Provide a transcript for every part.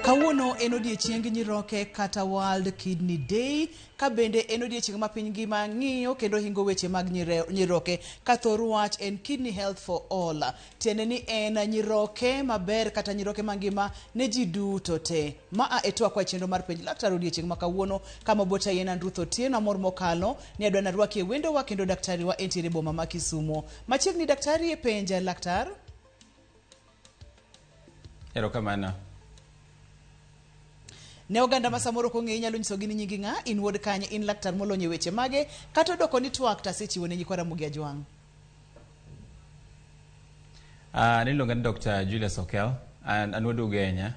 Kawuono en odiechieng nyiroke kata World Kidney Day, ka bende en odiechieng' ma piny ngima ng'iyo kendo hingo weche mag nyiroke ka thor wach en Kidney Health for All. Tiende ni en nyiroke maber kata nyiroke mangima ne ji duto te. Maa e twakwa e chenro mar Penj Laktar odiechieng' ma kawuono kama obotayi en an Ruth Otieno amor mokalo ni adwa narwaki e wendowa kendo daktari wa entiere e boma ma Kisumo. Machiegni daktari e Penj Laktar. Erokamano. Ne oganda ma samoro ok ong'eyi inyalo nyisogi ni nyingi ng'a, in wuod kanye, in laktar molony e weche mage, kata odoko ni twak to asechiwo ne nyikwa Ramogi Ajwang'. An iluonga ni Dr. Julius Okel, an wuod Ugenya.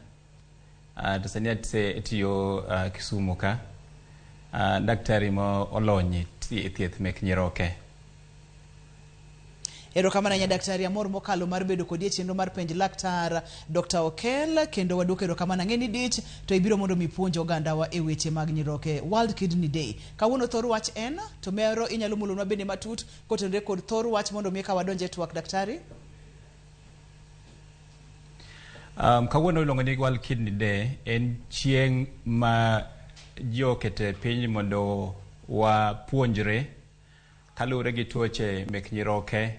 To sani atiyo Kisumu ka. An daktari ma olony e thieth mek nyiroke. Erokamano ahinya daktari, amor mokalo mar bedo kodi e chenro mar Penj Laktar Dr. Okel kendo waduoko erokamano. Ang'e ni dich to ibiro mondo mi ipuonj ogandawa e weche mag nyiroke. World Kidney Day. Kawuono thor wach en to mero inyalo mulonwa bende matut kotenore kod thor wach mondo mi eka wadonj e twak daktari. Kawuono iluongo ni World Kidney Day en chieng' ma ji oketo e piny mondo wapuonjre kaluwore gi tuoche mek nyiroke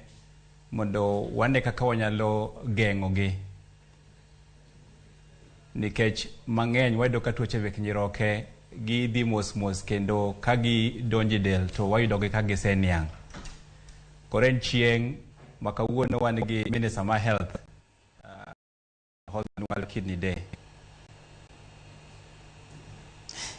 mondo wane kaka wanyalo geng'ogi nikech mang'eny wayudo ka tuoche mek nyiroke gidhi mos mos kendo ka gidonjo e del to wayudogi ka giseniang'. Koro en chieng' ma kawuono wan gi Minister ma Health World Kidney Day.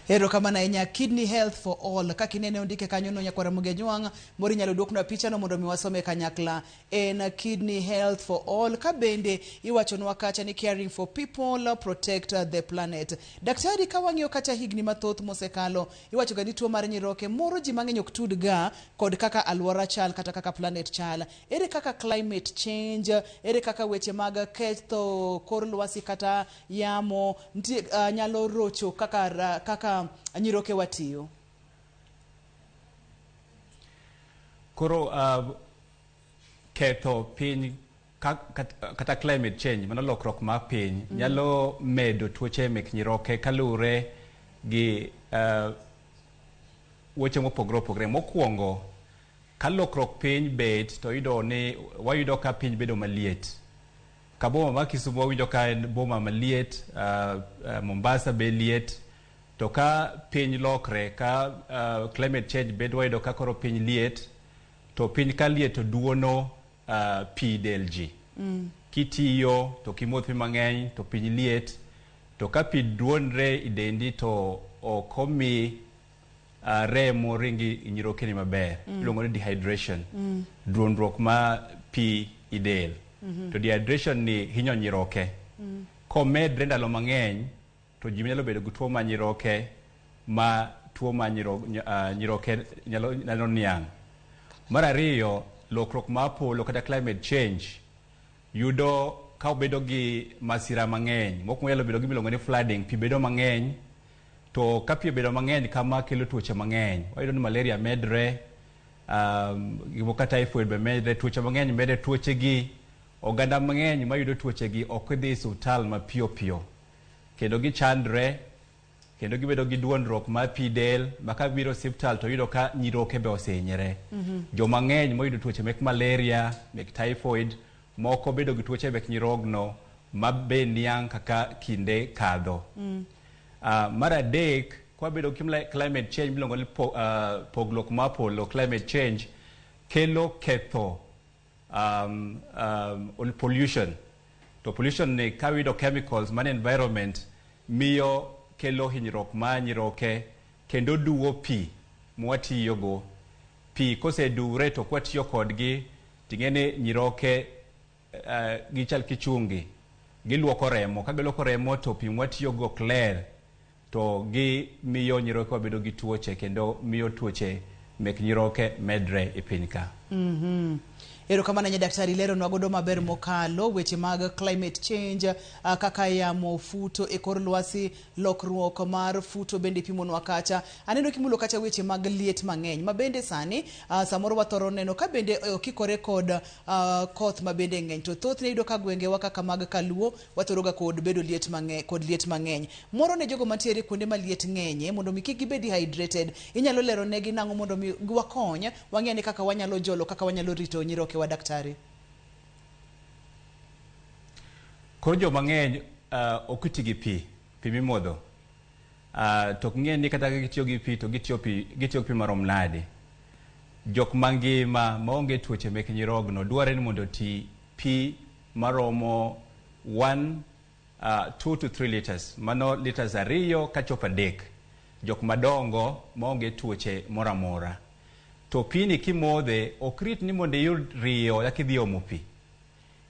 Erokamano ahinya Kidney Health for All. Kaka inene ondike kanyo no nyakwar Ramogi Ajwang', moro inyalo duoknwa pichano mondo mi wasome kanyakla. En Kidney Health for All. Ka bende iwachonwa kacha ni caring for people, protect the planet. Daktari, ka wang'iyo kata higni mathoth mosekalo, iwachoga ni tuo mar nyiroke moro ji mang'eny ok tud ga kod kaka alwora chal kata kaka planet chal. Ere kaka climate change, ere kaka weche mag ketho kor lwasi kata yamo nitie, nyalo rocho kaka, kaka nyiroke wa tiyo? Koro ketho piny kata climate change, mano lokruok mar piny, nyalo medo tuoche mek nyiroke kaluwore gi weche mopogore opogore. Mokwongo, ka lokruok piny bet to iyudo ni wayudo ka piny bedo maliet. Ka boma ma Kisumu wawinjo ka en boma maliet, Mombasa be liet. To ka piny lokre, ka climate change bet wayudo ka koro piny liet, to piny ka liet to duono pi del ji. Kitiyo to kimodh pi mang'eny to piny liet, to ka pi duonre i dendi to ok omi remo ringi nyirokeni maber. Iluongo ni dehydration. Duonruok ma pi i del. To dehydration ni hinyo nyiroke. Komedre ndalo mang'eny to ji nyalo bedo gi tuo ma nyiroke ma tuo ma nyiroke nyalo niang'. Mar ariyo, lokruok mar polo kata climate change yudo ka obedo gi masira mang'eny. Mokwongo nyalo bedo gi miluongo ni flooding, pi bedo mang'eny. To ka pi obedo mang'eny kama kelo tuoche mang'eny. Wayudo ni malaria medre, gimoro kata typhoid be medre, tuoche mang'eny medre. Tuoche gi, oganda mang'eny mayudo tuoche gi ok dhi e osiptal mapiyo piyo. Kendo gichandre, kendo gibedo gi duonruok mar pi del, ma ka biro osiptal to yudo ka nyiroke be osehinyre. Joma ng'eny moyudo tuoche mek malaria, mek typhoid, moko bedo gi tuoche mek nyirogno ma be niang' kaka kinde kadho. Mar adek, kwa bedo gi climate change miluongo ni pogruok mar polo, climate change, kelo ketho pollution. To pollution ni ka wiyudo chemicals man environment miyo kelo hinyruok mar nyiroke kendo duwo pi mwatiyogo. Pi koseduwre to kwatiyo kodgi ting'e ni nyiroke gichal kichungi, giluoko remo. Ka giluoko remo to pi mwatiyogo ok ler to gimiyo nyiroke wabedo gi tuoche kendo miyo tuoche mek nyiroke medre e piny ka. Erokamano ahinya daktari, leronwa godo maber mokalo weche mag climate change, kaka yamo futo e kor lwasi, lokruok mar futo bende ipimonwa kacha. Aneno kimulo kacha weche mag liet mang'eny ma bende sani samoro wathoro neno ka bende okikore kod koth ma bende ng'eny. To thothne iyudo ka gwengewa kaka mag Kaluo wathoro ga kod bedo liet mang'eny, kod liet mang'eny. Moro ne jogo mantiere kuonde ma liet ng'enye mondo mi kik gibed dehydrated, inyalo lero negi nang'o mondo mi wakony wang'e ni kaka wanyalo jolo, kaka wanyalo rito nyirokewa daktari? Koro joma ng'eny ok ti gi pi, pi mimodho. To ok ng'e ni kata ka gitiyo gi pi to gitiyo pi, gitiyo gi pi marom nade. Jok mangima maonge tuoche mek nyirogno dwarore ni mondo oti pi maromo 2 to 3 liters. Mano liters 2 kachopo 3. Jok madongo maonge tuoche moro amora. To pi ni kimodhe ok rit ni mondo iyud riyo eka idhi omo pi.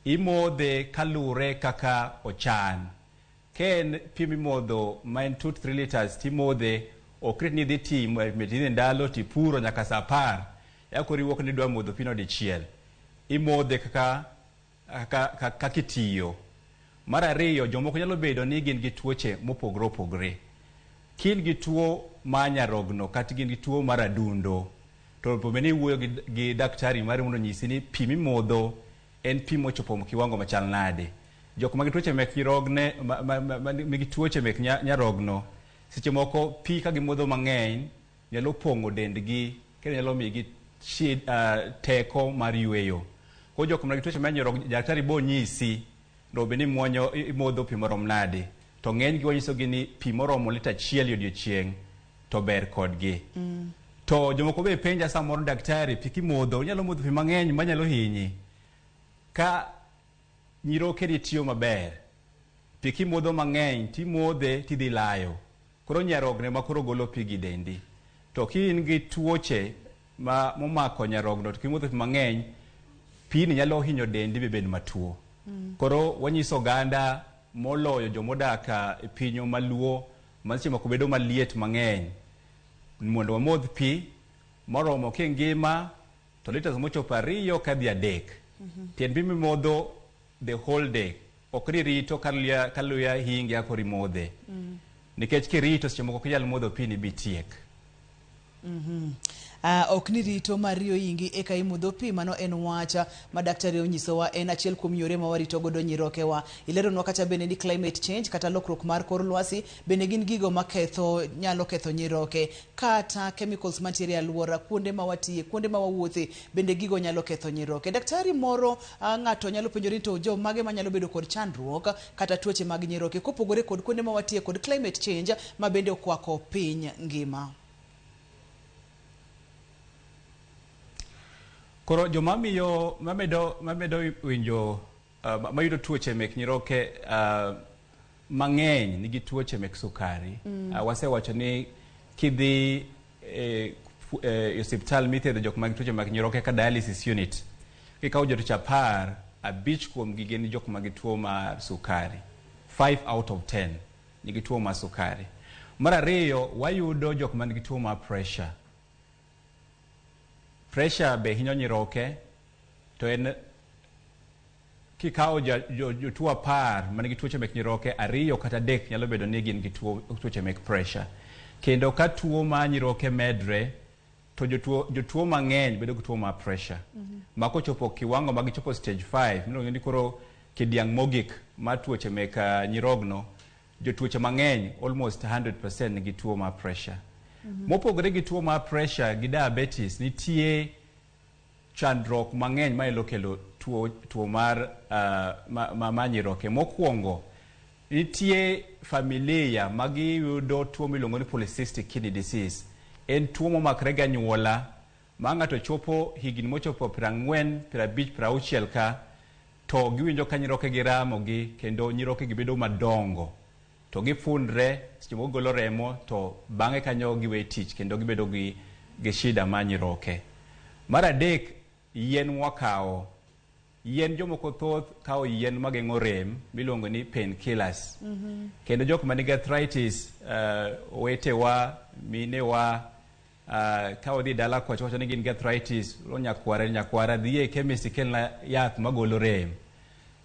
Imodhe kalure kaka ochan. Ka en pi mimodho ma en 2 to 3 liters timodhe, ok rit ni idhi timo idhi ndalo tipuro nyaka saa 10 eka koro iwuok ni idwa modho pino dichiel. Imodhe kaka itiyo. Mar ariyo, jomoko nyalo bedo ni gin gi tuoche mopogore opogore. Ka in gi tuo mar nyarogno kata gin gi tuo mar adundo, to onego ni iwuoyo gi daktari mari mondo onyisi ni pi mimodho en pi mochopo kiwango machal nade. Jok ma gi tuoche mek nyirogne, nigi tuoche mek nyarogno, seche moko pi ka gimodho mang'eny nyalo pong'o dendgi kendo nyalo miyogi teko mar yweyo. Koro jok ma nigi tuoche mar nyarogno, daktari bo nyisi mondo obed ni imodho pi marom nade. To ng'enygi wanyisogi ni pi moromo lita 1 e odiochieng' to ber kodgi. To jomoko be penja samoro, daktari, pi kimodho inyalo modho pi mang'eny manyalo hinyi. Ka nyirokeni tiyo maber, pi kimodho mang'eny timodhe tidhi layo. Koro nyarogno ema koro golo pi gi dendi. To ka in gi tuoche ma momako nyarogno to kimodho pi mang'eny, pi ni nyalo hinyo dendi mibed matuo. Koro wanyiso oganda moloyo jomodak e pinywa maluo ma seche moko bedo maliet mang'eny mondo wamodh pi moromo kingima to liters mochopo 2 kadhi 3. Tiend pi mimodho the whole day, ok ni rito ka luya hingi eka koro imodhe. Nikech kirito seche moko ok inyal modho pi ni bitiek. Ok ni rito mar riyo ingi eka imodho pi, mano en wach ma daktari onyisowa, en achiel kuom yore ma warito godo nyirokewa. Ileronwa kata bende ni climate change kata lokruok mar kor lwasi bende gin gigo maketho, nyalo ketho nyiroke, kata chemicals mantiere e alwora, kuonde ma watiye, kuonde ma wawuothe, bende gigo nyalo ketho nyiroke. Daktari moro, ng'ato nyalo penjore ni to jo mage manyalo bedo kod chandruok kata tuoche mag nyiroke kopogore kod kuonde ma watiye kod climate change ma bende okwako piny ngima. Koro joma miyo mamedo winjo mayudo tuoche mek nyiroke mang'eny nigi tuoche mek sukari. Wasewacho ni kidhi e osiptal mithiedho jok mag tuoche mag nyiroke ka dialysis unit, kikawo jotich 10, 5 kuomgi gin jok mag tuo mar sukari. 5 out of 10 nigi tuo mar sukari. Mar ariyo, wayudo jok man gi tuo mar pressure. Pressure be hinyo nyiroke, to en kikawo jotuo 10 man gi tuoche mek nyiroke, 2 kata 3 nyalo bedo ni gin gi tuoche mek pressure. Kendo ka tuo mar nyiroke medre, to jotuo mang'eny bedo gi tuo mar pressure. Ma kochopo kiwango ma gichopo stage 5, miluongo ni koro kidiang' mogik mar tuoche mek nyirogno, jotuoche mang'eny almost 100% nigi tuo mar pressure. Mopogore gi tuo mar pressure gi diabetes, nitie chandruok mang'eny manyalo kelo tuo mar nyiroke. Mokwongo, nitie familia ma giyudo tuo miluongo ni polycystic kidney disease. En tuo momakre gi anyuola ma ng'ato chopo higni mochopo 40, 50, 60 ka, to giwinjo ka nyiroke gi ramogi kendo nyiroke gi bedo madongo. To gifundre, seche moko gigolo remo, to bang'e kanyo giwe tich kendo gibedo gi shida mar nyiroke. Mar adek, yien mwakawo. Yien jomoko thoth kawo yien mageng'o rem miluongo ni painkillers. Kendo jok manigi arthritis, owetewa, minewa, Ka wadhi dala kocha wacho ni gin gi arthritis, lo nyakwara nyakwara dhi e chemist ikelna yath magolo rem.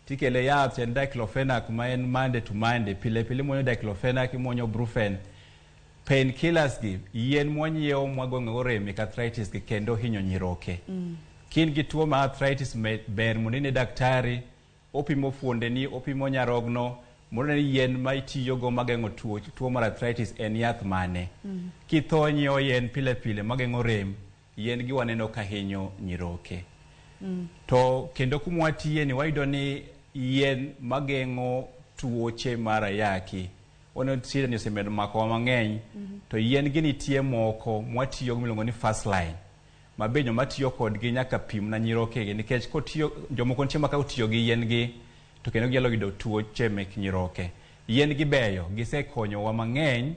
Tikele yath en diclofenac ma en Monday to Monday, pile pile imuonyo diclofenac, imuonyo brufen. Painkillers gi, yien mwanyiewo mwageng'o rem mek arthritis gi kendo hinyo nyiroke. Kin gi tuo mar arthritis ber mondo ine daktari, opimo fuondeni, opimo nyarogno, mondo one ni yien ma itiyogo mageng'o tuo mar arthritis en yath mane. Kitho nyiewo yien pile pile mageng'o rem, yien gi waneno ka hinyo nyiroke. To kendo kuma watiye ni wayudo ni yien mageng'o tuoche mar ayaki, waneno shida ni osemedo makowa mang'eny, to yien gi nitie moko mwatiyogo miluongo ni first line, ma be joma tiyo kodgi nyaka pimna nyirokegi nikech kotiyo jomoko nitie ma ka otiyo gi yien gi to kendo ginyalo yudo tuoche mek nyiroke. Yien gi beyo, gisekonyowa mang'eny,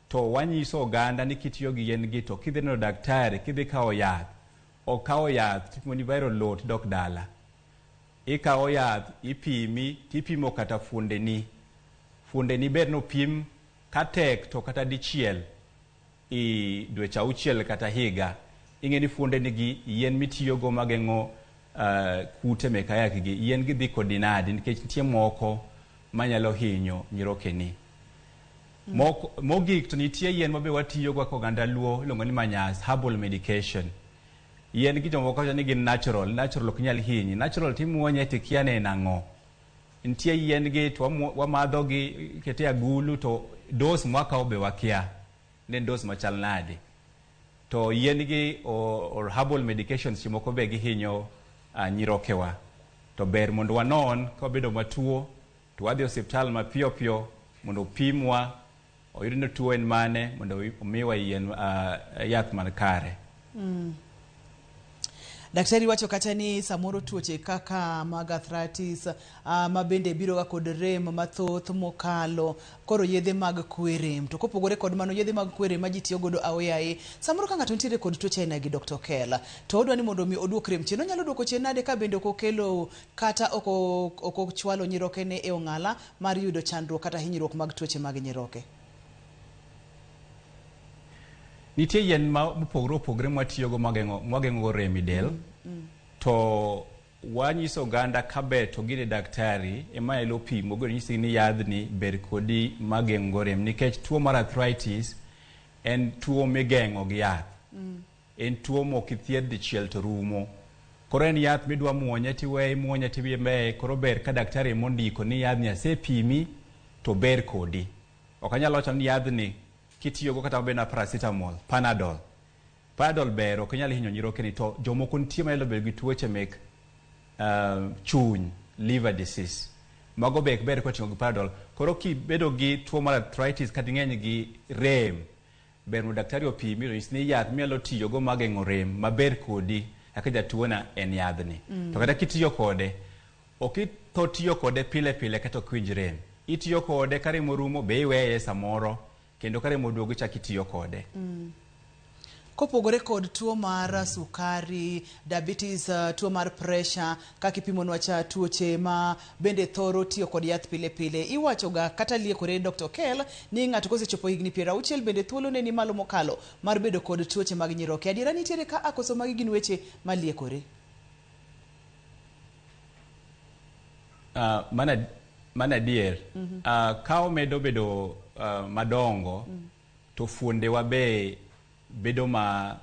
to wanyiso oganda ni kitiyo gi yien gi to kidhi neno daktari, kidhi kawo yath, ok kawo yath tipimo ni viral load tidok dala. Ikawo yath, ipimi, tipimo kata fuondeni. Fuondeni ber nopim katek to kata dichiel i dweche auchiel kata higa. Ing'e ni fuondeni gi yien mitiyogo mageng'o kute mek ayaki gi, yien gi dhi kodi nadi nikech nitie moko manyalo hinyo nyirokeni. Mogik to nitie yien mabe watiyogo kaka oganda Luo iluongo ni manyas, herbal medication. Yien gi jomoko wacho ni gin natural, natural ok nyal hinyi. Natural timuonye tikia ni en ang'o. Nitie yien gi to wamadho gi, ikete e agulu to dose mwakawo be wakia ni en dose machal nade. To yien gi or herbal medications moko be gihinyo nyirokewa. To ber mondo wanon ka wabedo matuo to wadhi e osiptal mapiyo piyo mondo opimwa, oyud ni tuo en mane mondo omiwa yien yath man kare. Daktari wacho kata ni samoro tuoche kaka mag arthritis ma bende biro ga kod rem mathoth mokalo, koro yedhe mag kwe rem. To kopogore kod mano, yedhe mag kwe rem ma ji tiyo godo aoyaye, samoro ka ng'ato nitiere kod tuoche aina gi Dr. Okel, to odwa ni mondo mi oduok rem chien, onyalo duoko chien nade ka bende ok okelo kata ok ochwalo nyirokene e ong'ala mar yudo chandruok kata hinyruok mag tuoche mag nyiroke? Nitie yien ma mopogore opogore mwatiyogo mwageng'o rem e del. To wanyiso oganda kaber to gine daktari ema nyalo pimo go nyisi ni yadhni ber kodi mageng'o rem nikech tuo mar arthritis en tuo migeng'o gi yath. En tuo mok ithiedh dichiel to rumo. Koro en yath midwa muonye tiweye imuonye tiweye, koro ber ka daktari emondiko ni yadhni asepimi to ber kodi. Ok anyal wacho ni yadhni kitiyogo kata maber na paracetamol, Panadol. Panadol ber, ok inyal hinyo nyirokeni, to jomoko nitie manyalo bedo gi tuoche mek chuny, liver disease. Mago be ok ber koting'o gi Panadol. Koro kibedo gi tuo mar arthritis kata ing'eny gi rem, ber mondo daktari opimi to onyisi ni yath minyalo tiyogo mageng'o rem maber kodi kaka jatuo na en yadhni. To kata kitiyo kode, ok itho tiyo kode pile pile kata ok iwinj rem. Itiyo kode ka rem orumo be iweye samoro, kendo ka rem oduogo ichako itiyo kode. Kopogore kod tuo mar sukari, diabetes, tuo mar pressure, kaka ipimonwa cha tuoche ma bende thoro tiyo kod yath pile pile, iwacho ga kata liekore Dr. Okel ni ng'ato kosechopo higni 60 bende thuolo ne ni malo mokalo mar bedo kod tuoche mag nyiroke. Adiera nitiere ka akoso magi gin weche maliekore? Mana adier. Ka omedo bedo madongo, to fuondewa be bedo ma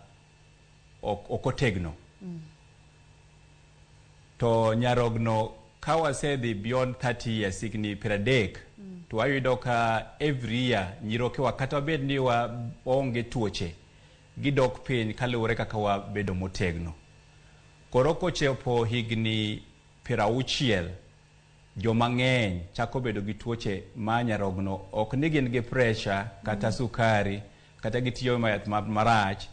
ok otegno. To nyarogno ka wasedhi beyond 30 years, higni 30, to wayudo ka every year nyirokewa kata wabed ni waonge tuoche, gidok piny kaluwore kaka wabedo motegno. Koro kochopo higni 60, joma ng'eny chako bedo gi tuoche ma nyarogno, ok ni gin gi pressure kata sukari kata gitiyo yath marach,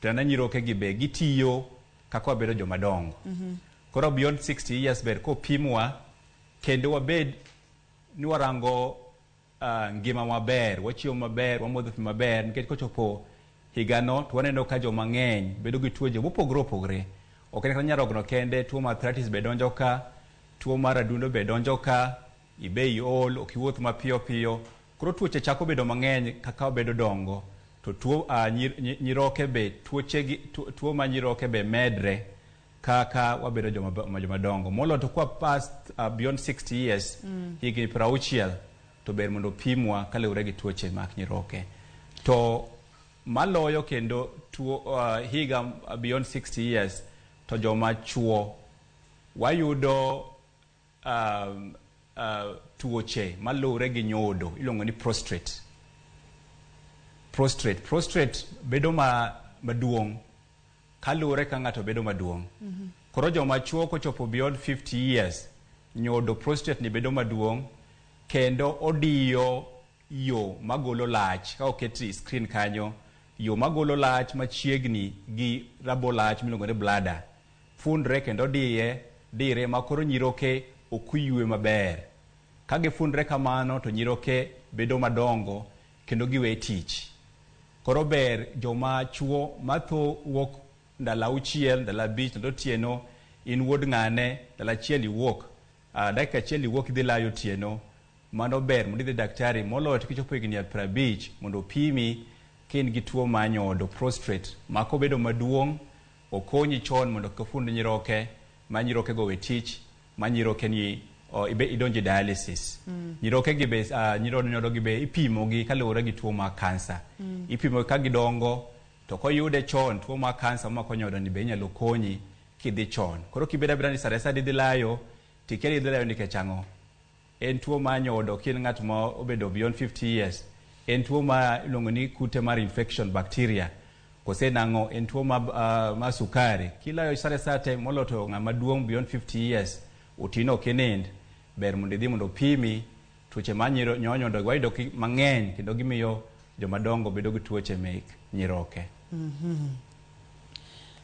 to na nyiroke gi be gitiyo kaka wabedo joma dongo. Koro beyond 60 years ber kopimwa kendo wabed ni warango ngima maber, wachiemo maber, wamodho pi maber, nikech kochopo higano to waneno ka joma ng'eny bedo gi tuoche mopogore opogore. Ok en kata nyarogno kende, tuo mar arthritis be donjo ka, tuo mar adundo be donjo ka, ibe iol, ok iwuoth mapiyo piyo. Koro tuoche chako bedo mang'eny kaka wabedo dongo. To tuo nyiroke be tuoche gi tuo ma nyiroke be medre kaka wabedo joma dongo. Moloyo to kwa past beyond 60 years, higni 60, to ber mondo pimwa kaluwore gi tuoche mag nyiroke. To maloyo kendo tuo higa beyond 60 years to joma chuo wayudo tuoche maluwore gi nyodo iluongo ni prostate. Prostate bedo maduong' kaluwore ka ng'ato bedo maduong'. Koro joma chuo kochopo beyond 50 years, nyodo prostate ni bedo maduong' kendo odiyo yo magolo lach. Ka oket e screen kanyo, yo magolo lach machiegni gi rabo lach miluongo ni bladder fundre kendo diye dire ma koro nyiroke ok ywe maber. Ka gifundre kamano to nyiroke bedo madongo kendo giwe tich. Koro ber joma chuo matho wuok ndalo 6, ndalo 5, ndalo otieno, in wuod ng'ane, ndalo 1 iwuok, dakika 1 iwuok idhi layo otieno, mano ber mondo idhi daktari moloyo to kichopo higni 50 mondo opimi ka in gi tuo mar nyodo prostate ma kobedo maduong' okonyi chon mondo kik ofund nyiroke ma nyiroke go we tich ma nyiroke ni idonjo e dialysis. Nyiroke gi be nyodo gi be ipimo gi kaluwore gi tuo mar kansa. Ipimo ka gidongo to koyude chon tuo mar kansa mamako nyodo ni be inyalo konyi kidhi chon. Koro kibedo abeda ni sare sa idhi layo tikia ni idhi layo nikech ang'o. En tuo mar nyodo ka in ng'at ma obedo beyond 50 years, en tuo ma iluongo ni kute mar infection bacteria kose nang'o, en tuo ma sukari. Kilayo sare sa te moloyo to ng'ama duong' beyond 50 years otieno ok inind, ber mondo idhi mondo opimi. Tuoche mar nyodo wayudo mang'eny kendo gimiyo joma dongo bedo gi tuoche mek nyiroke.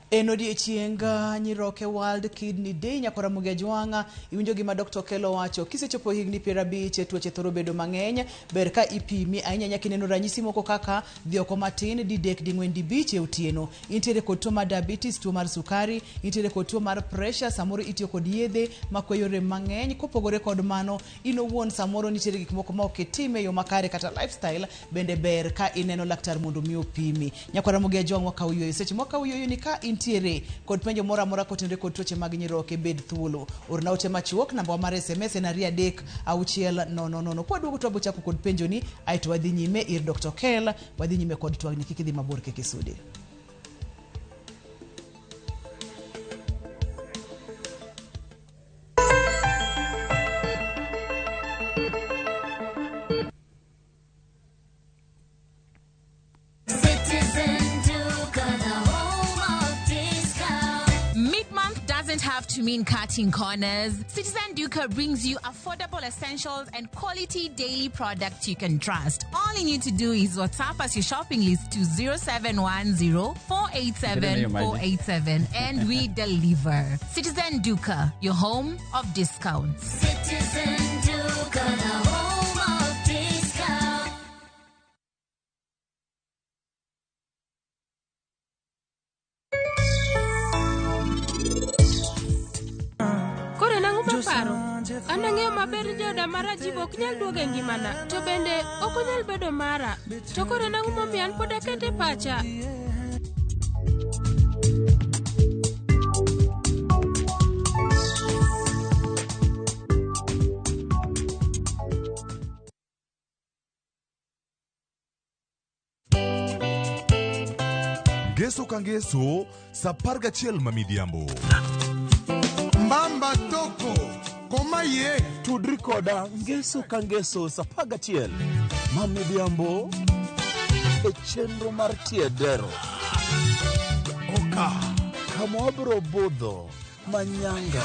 En odiechieng nyiroke World Kidney Day. Nyakora Ramogi Ajwang'a, iwinjo gima Dr. Okello wacho. Kisechopo higni 50, tuoche thoro bedo mang'eny. Ber ka ipimi ahinya ahinya kineno ranyisi moko kaka dhi oko matin, didek, ding'wen, dibich e otieno. Intiere kod tuo mar diabetes, tuo mar sukari, intiere kod tuo mar pressure, samoro itiyo kod yedhe makweyo rem mang'eny. Kopogore kod mano, in owuon samoro nitiere gik moko ma ok itim e yo makare kata lifestyle, bende ber ka ineno laktar mondo mi opimi. Nyakora Ramogi Ajwang' wakawo yueyo. Seche mwakawo yueyo ni ka intiere kod penjo moro amora kotenore kod tuoche mag nyiroke, bed thuolo. Orna ote machuok, namba mar SMS en 2 3 6 0 0. Kwaduogo to wabiro chako kod penjo ni, aeto wadhi nyime ir Dr. Okel, wadhi nyime kod twagni, kik idhi mabor kik isudi. Citizen Duka, the home of discount. Mid-month doesn't have to mean cutting corners. Citizen Duka brings you affordable essentials and quality daily products you can trust. All you need to do is WhatsApp us your shopping list to 0710 487 487 and we deliver. Citizen Duka, your home of discounts. Citizen Duka, the home of discount. Koro nang'o maparo? An ang'eyo maber ni jaoda mar Rajiv ok nyal duogo e ngimana, to bende ok onyal bedo mara. To koro nang'o momiyo an pod akete pacha? Ngeso ka ngeso sa 11 ma midhiambo. Mbamba toko koma ye. Tudri koda ngeso ka ngeso sa 11 ma midhiambo e chenro mar Tiedero. Oka. Kama wabiro budho manyanga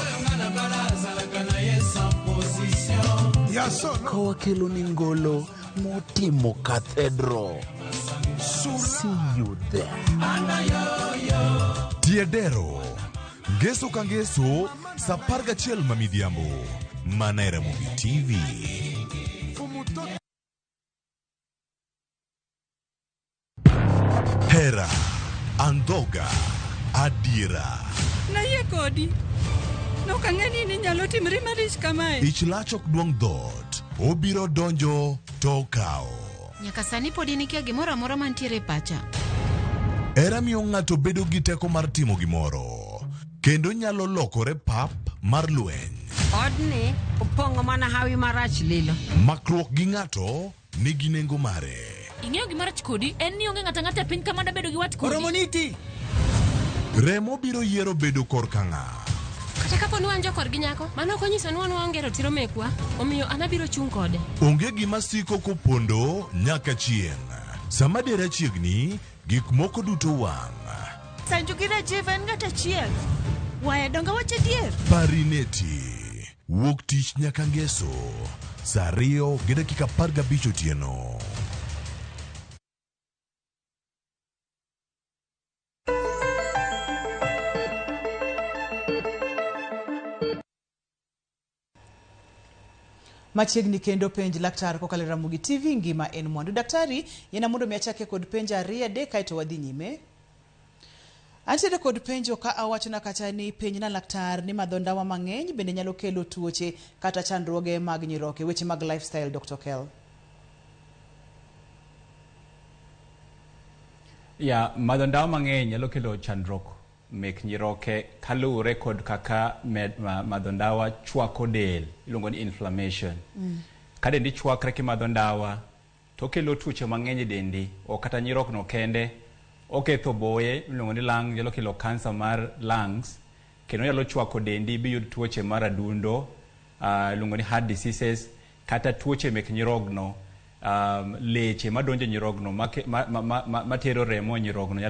Ya solo. ka wakelo ni ngolo motimo cathedral. See you there. Tiedero. Ngeso ka ngeso sa 11 ma midhiambo. Mana e Ramogi TV. Fumutoto. Hera, andhoga, adiera. Nayie kodi. Nok ang'e ni inyalo timri malich kamae. Ich lach ok duong' dhoot. Obiro donjo to okawo. Nyaka sani pod in ikia gimoro amora mantiere e pacha. Hera miyo ng'ato bedo gi teko mar timo gimoro, kendo nyalo lokore pap mar lweny. Odni opong'o mana hawi marach lilo. Makruok gi ng'ato nigi nengo mare. Ing'eyo gima rach kodi en ni onge ng'ato ang'ata e piny ka mada bedo gi wat kodi. Oromoniti. Remo biro yiero bedo korka ng'a. Kata kapo ni wan jokorgi nyako, mano ok onyiso ni wan waonge ratiro mekwa, omiyo an abiro chung' kode. Onge gima siko kopondo nyaka chieng'. Sama dera chiegni, gik moko duto wang'. Sanju gi Rajiv en ng'at achiel. Waya donge awacho adier? Parineti. Wuok tich nyaka ngeso. Saa 2:15 otieno. Machiegni kendo penj laktar kokalo e Ramogi TV ngima en mwandu. Daktari, yiena mondo mi achake kod penjo ariyo adek kaeto wadhi nyime. Antiere kod penjo ka awachona kata ni penjna laktar ni madho ndawa mang'eny bende nyalo kelo tuoche kata chandruoge mag nyiroke. Weche mag lifestyle, Dr. Kel. Ya, madho ndawa mang'eny nyalo kelo chandruok mek nyiroke kaluwore kod kaka madho ndawa chwako del, iluongo ni inflammation. Ka dendi chwakre kimadho ndawa, to okelo tuoche mang'eny e dendi, ok kata nyirokno kende, oketho boye, iluongo ni lung, nyalo kelo kansa mar lungs, kendo nyalo chwako dendi biyud tuoche mar adundo, iluongo ni heart diseases, kata tuoche mek nyirogno, leche madonjo e nyirogno matero remo e nyirogno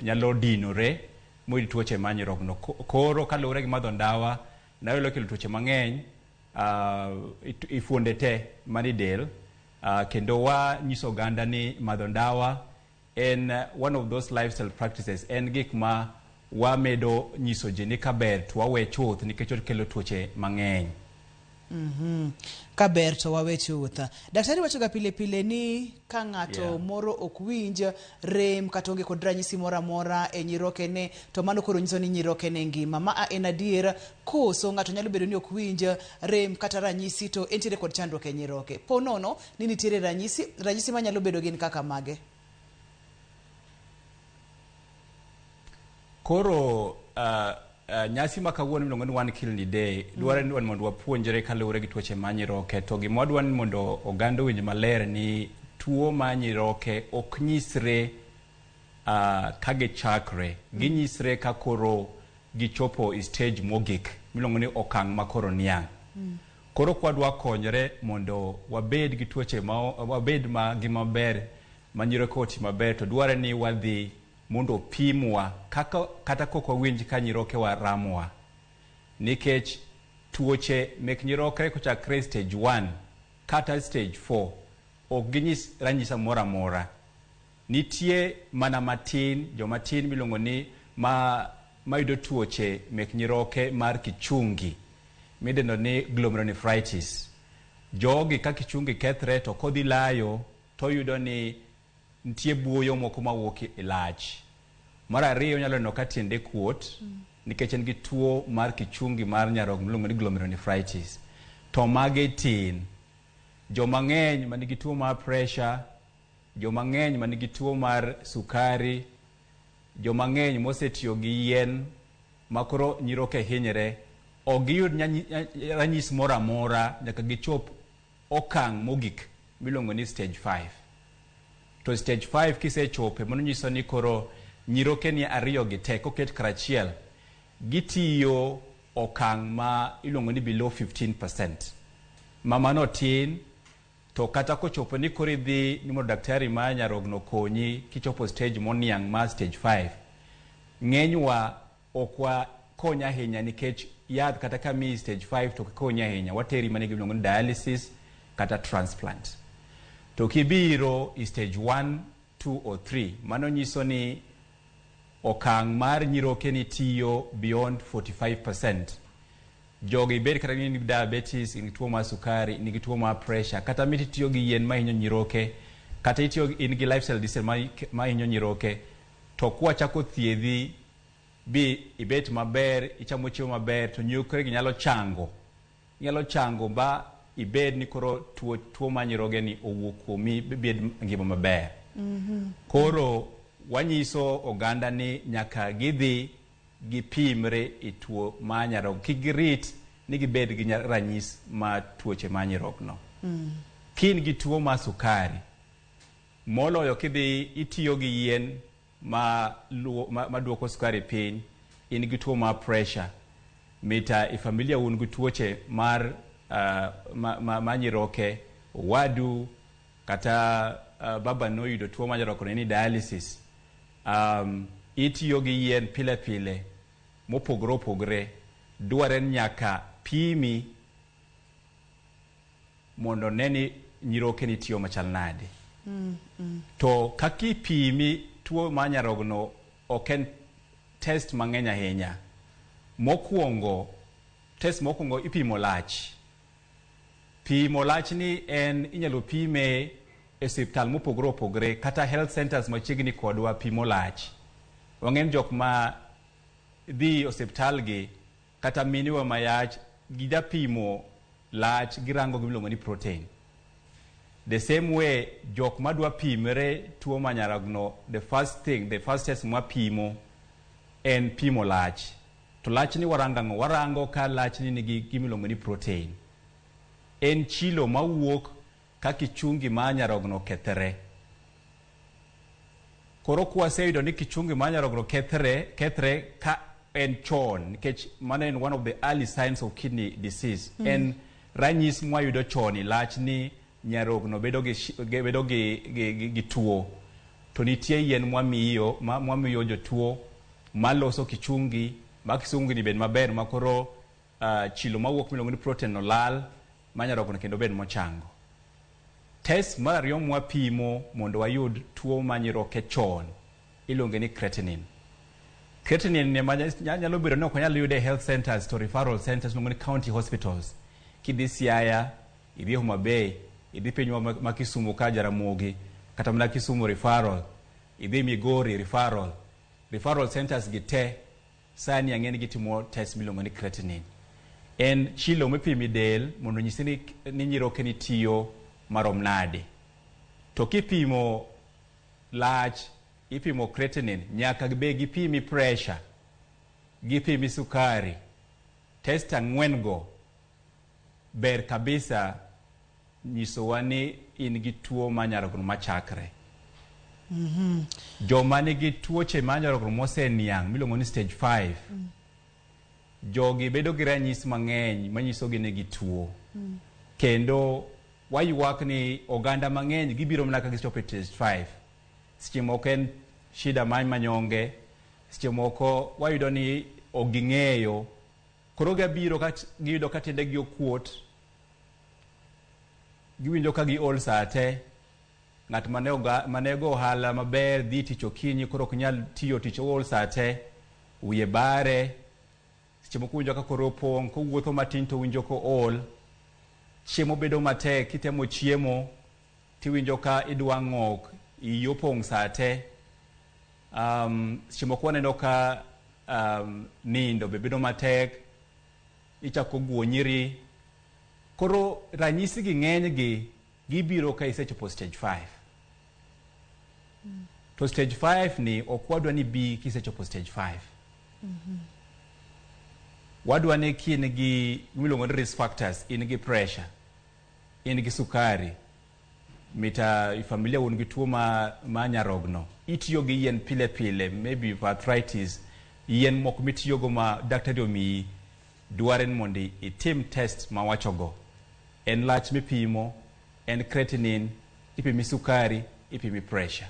nyalo dinore moyud tuoche mar nyirogno. Koro kaluwore gi madho ndawa, ndawa nyalo kelo tuoche mang'eny e fuonde te manie del, kendo wanyiso oganda ni madho ndawa en one of those lifestyle practices, en gik ma wamedo nyiso ji ni kaber to wawe chuth nikech okelo tuoche mang'eny. Ka ber to wawe chuth. Daktari wacho ga pile pile ni ka ng'ato moro ok winj rem kata onge kod ranyisi moro amora e nyirokene to mano koro nyiso ni nyirokene ngima. Ma en adier koso ng'ato nyalo bedo ni ok winj rem kata ranyisi to entiere kod chandruok e nyiroke. Po nono ni nitiere ranyisi, ranyisi manyalo bedo gin kaka mage? Koro nyasi ma kawuono miluongo ni One Kidney Day dwaro ni mondo wapuonjre kaluwore gi tuoche mar nyiroke, to gima wadwa ni mondo oganda owinj maler ni tuo mar nyiroke ok nyisre ka gichakre, ginyisre ka koro gichopo e stage mogik miluongo ni okang' ma koro niang'. Koro kwadwa konyore mondo wabed gi tuoche ma wabed ma gi maber ma nyiroke oti maber, to dwarore ni wadhi mondo opimwa kaka kata kok wawinj ka nyiroke wa ramowa, nikech tuoche mek nyiroke kochakre stage 1 kata stage 4 ok ginyis ranyisi moro amora. Nitie mana matin, joma tin miluongo ni mayudo tuoche mek nyiroke mar kichungi midendo ni glomerulonephritis. Jogi ka kichungi kethre to kodhi layo to yudo ni nitie buoyo moko mawuok e lach. Mar ariyo, onyalo neno ka tiende kuot nikech en gi tuo mar kichungi mar nyarogno miluongo ni glomerulonephritis. To magi tin. Joma ng'eny manigi tuo mar pressure, joma ng'eny manigi tuo mar sukari, joma ng'eny mosetiyo gi yien makoro nyiroke hinyre, ok giyud ranyisi moro amora nyaka gichop okang' mogik miluongo ni stage 5. To stage 5 kisechope, mano nyiso ni koro nyiroke ni ariyo gi te koket karachiel, gitiyo okang' ma iluongo ni below 15%. Ma mano tin, to kata kochopo ni koro idhi ni mondo daktari mar nyarogno okonyi kichopo stage moniang' mar stage 5, ng'enywa ok wakony ahinya nikech yath kata ka miyi stage 5 to ok konyi ahinya, wateri mana gi iluongo ni dialysis kata transplant. To kibiro e stage 1, 2 or 3, mano nyiso ni okang' mar nyiroke ni tiyo beyond 45%. Jogi bed kata ni nigi diabetes, nigi tuo mar sukari, nigi tuo mar pressure, kata miti tiyo gi yien mahinyo nyiroke, kata itiyo in gi lifestyle disease mahinyo nyiroke, to kwachako thiedhi bi ibet maber, ichamo chiemo maber, to nyiroke gi nyalo chango. Nyalo chango ba ibed ni koro tuo, tuo mar nyiroke ni owuok kuomi bibed ngima maber. Koro wanyiso oganda ni nyaka gidhi gipimre e tuo mar nyarogno. Kik girit ni gibed gi ranyis mar tuoche mar nyarogno. Ka in gi tuo mar sukari, moloyo kidhi itiyo gi yien ma, luo, ma, ma duoko sukari piny, in gi tuo mar pressure, mita e familia un gi tuoche mar ma nyiroke, owadu kata baba noyudo tuo mar nyarogno ni dialysis. Itiyo gi yien pile pile mopogore opogore, dwarre ni nyaka pimi mondo ne ni nyiroke ni tiyo machal nade. To kaka ipimi tuo mar nyarogno ok en test mang'eny ahinya. Mokwongo, test mokwongo ipimo lach. Pimo lach ni en inyalo pime e osiptal mopogore opogore kata health centers machiegni kodwa pimo lach. Wang'e ni jok ma dhi osiptal gi kata minewa mayach gijapimo lach girango gimiluongo ni protein. The same way jok madwa pimre tuo mar nyarogno, the first thing, the first test mwapimo en pimo lach. To lach ni warango ang'o? Warango ka lach ni nigi gimiluongo ni protein. En chilo mawuok ka kichungi mar nyarogno okethre. Koro kwaseyudo ni kichungi mar nyarogno kethre ka en chon, nikech mano en one of the early signs of kidney disease. En ranyis mwayudo chon e lach ni nyarogno bedo gi, bedo gi tuo. To nitie yien mwamiyo, mwamiyo jotuo maloso kichungi, ma kichungi ni bed maber ma koro chilo mawuok miluongo ni protein no lal, ma nyarogno kendo bed mochango. Test mar ariyo mwapimo mondo wayud tuo mar nyiroke chon iluonge ni creatinine. Creatinine ni ma nyalo bedo ni ok wanyal yude e health centers to referral centers iluongo ni county hospitals. Kidhi Siaya, idhi Homa Bay, idhi pinywa ma Kisumu ka Jaramogi, kata mana Kisumu referral, idhi Migori referral. Referral centers gi te sani ang'e ni gitimo test miluongo ni creatinine. En chilo mipimo e del mondo onyisi ni nyiroke ni tiyo marom nade. To kipimo lach, ipimo creatinine, nyaka be gipimi pressure, gipimi sukari. Test ang'wen go ber kabisa nyisowa ni in gi tuo mar nyarogno machakre. Joma nigi tuoche mar nyarogno moseniang' miluongo ni stage 5, jogi bedo gi ranyisi mang'eny manyiso gi ni gituo. Kendo waywak ni oganda mang'eny gibiro mana ka gichopo e stage 5. Seche moko en shida mar manyonge, seche moko wayudo ni ok ging'eyo. Koro gibiro ka giyudo ka tiendegi okuot, giwinjo ka giol saa te. Ng'at mane go ohala maber dhi tich okinyi koro ok nyal tiyo tich ool saa te, wiye bare, seche moko winjo ka kore opong', kowuotho matin to winjo kool. Chiemo bedo matek, kitemo chiemo tiwinjo ka idwa ng'ok, iyi opong' saa te. Seche moko waneno ka nindo be bedo matek, ichako guonyiri. Koro ranyisi gi ng'eny gi gibiro ka isechopo stage 5. To stage 5 ni ok wadwa ni bi kisechopo stage 5. Wadwa ni ka in gi gimiluongo ni risk factors, in gi pressure, in gi sukari, mita e familia un gi tuo ma nyarogno, itiyo gi yien pile pile, maybe for arthritis, yien moko mitiyogo ma daktari omiyi, dware ni mondo itim test mawachogo. En lach mipimo, en creatinine, ipimi sukari, ipimi pressure.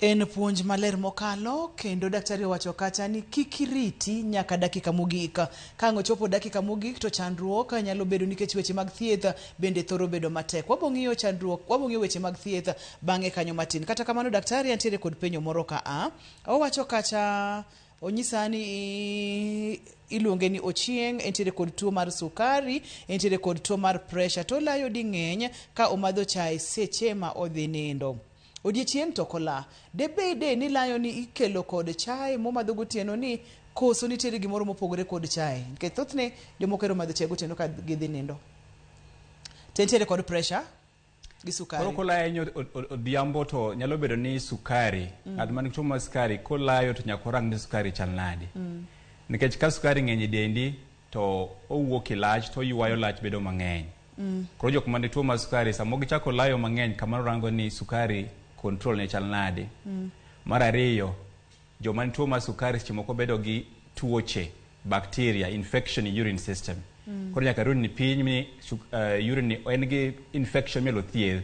En puonj maler mokalo kendo daktari owacho kacha ni kik iriti nyaka dakika mogik. Ka ang' ochopo dakika mogik to chandruok nyalo bedo nikech weche mag thieth bende thoro bedo matek. Wabo ng'iyo chandruok, wabo ng'iyo weche mag thieth bang'e kanyo matin. Kata kamano daktari antiere kod penjo moro ka a. Owacho kacha onyisa ni iluonge ni Ochieng, entiere kod tuo mar sukari, entiere kod tuo mar pressure to olayo ding'eny ka omadho chae seche ma odhi nindo. Odiechieng' to ok ola. Debede ni layo ni ikelo kod chae momadho gotieno ni koso nitiere gimoro mopogore kod chae. Nikech thothne jomoko ohero madho chae gotieno ka gidhi nindo. To entiere kod pressure gi sukari. Koro kolayo ahinya odhiambo to nyalo bedo ni sukari, ng'at man gi tuo mar sukari kolayo to nyaka orang ni sukari chal nade. Nikech ka sukari ng'eny e dendi to owuok e lach to oywayo lach bedo mang'eny. Koro jok man gi tuo mar sukari sama gichako layo mang'eny kamano rango ni sukari control ne chal nade. Mar ariyo, joma nigi tuo mar sukari seche moko bedo gi tuoche, bacteria, infection e urine system. Koro nyaka urine ni piny ni urine ni en gi infection minyalo thiedh.